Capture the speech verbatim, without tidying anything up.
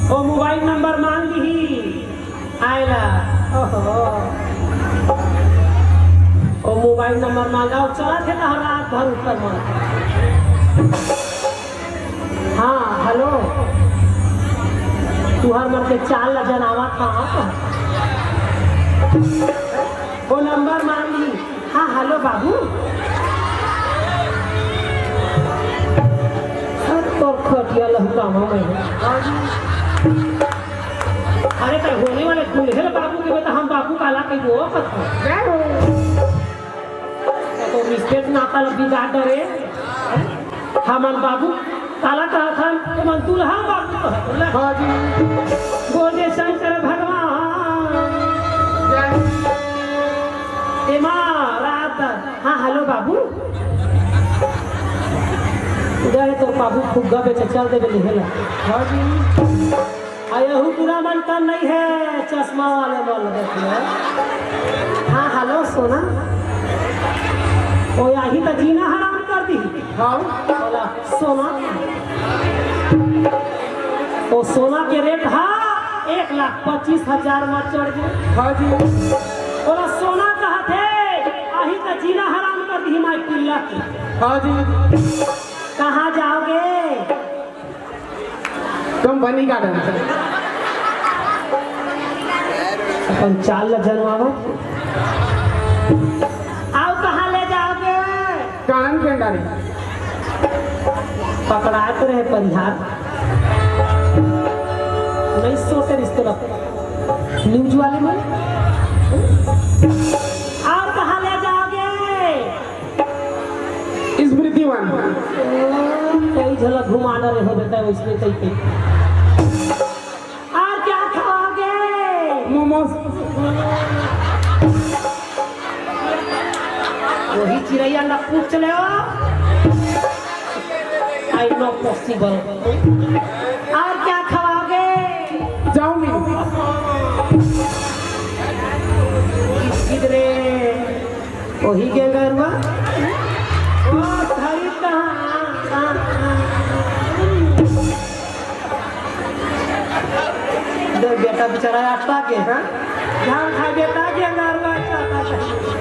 ओ mobile number मांग लिही। आय ला। ओहो। ओ मोबाइल नंबर मांगा, ओ चलत हे तहर रात भर ऊपर मन। हाँ, हेलो। तुहर मन के चाल ला जनावत हाँ। ओ नंबर मांग लिही। हाँ, हेलो बाबू। हट तोर खटिया लहुकावा मैं। अरे, त होने वाले दुल्हे ल बाबू के बेटा, हम बाबू काला कहिबो, ओ कथो। तो रिश्ते नाता ल बिगाड़ डरे। हमन बाबू काला कहत हन, तुमन दुल्हा बाबू कहत हन। हाँ जी। बोले शंकर भगवान। जय। एमा रात। हाँ, हेलो बाबू। गए तो बाबू फुग्गा बेचे चल देबे लिहे ला। हाँ जी। आ यहू बुरा मन का नहीं है, चश्मा वाले मन देखिए। हाँ, हेलो सोना। ओ, यही तो जीना हराम कर दी। हाँ। बोला, सोना। ओ, सोना के रेट हा एक लाख पच्चीस हजार में चढ़ गए। हाँ जी। बोला, सोना कहा थे, अही का जीना हराम कर दी माई पिल्ला की। हाँ जी। कहाँ जाओगे? कंपनी का डर। अपन चाल ल जनवावा। आओ, कहाँ ले जाओगे? कानन पेंडारी। पकड़ा तो रहे परिहार। नहीं सोते रिश्ते रखो। न्यूज वाले में। और कहाँ ले जाओगे? स्मृति वन। कई झलक घुमाना रहे हो बेटा, इसमें कई कई। और क्या खाओगे? मोमोज। वही चिड़ैया ना पूछ ले हो। I know possible। और क्या खाओगे? चाउमीन। किधरे? वही गेंगरुआ। ओ, धरी कहाँ? देख बेटा बेचारा अटका के, हाँ? ध्यान खा बेटा, गेंगरुआ अटका के।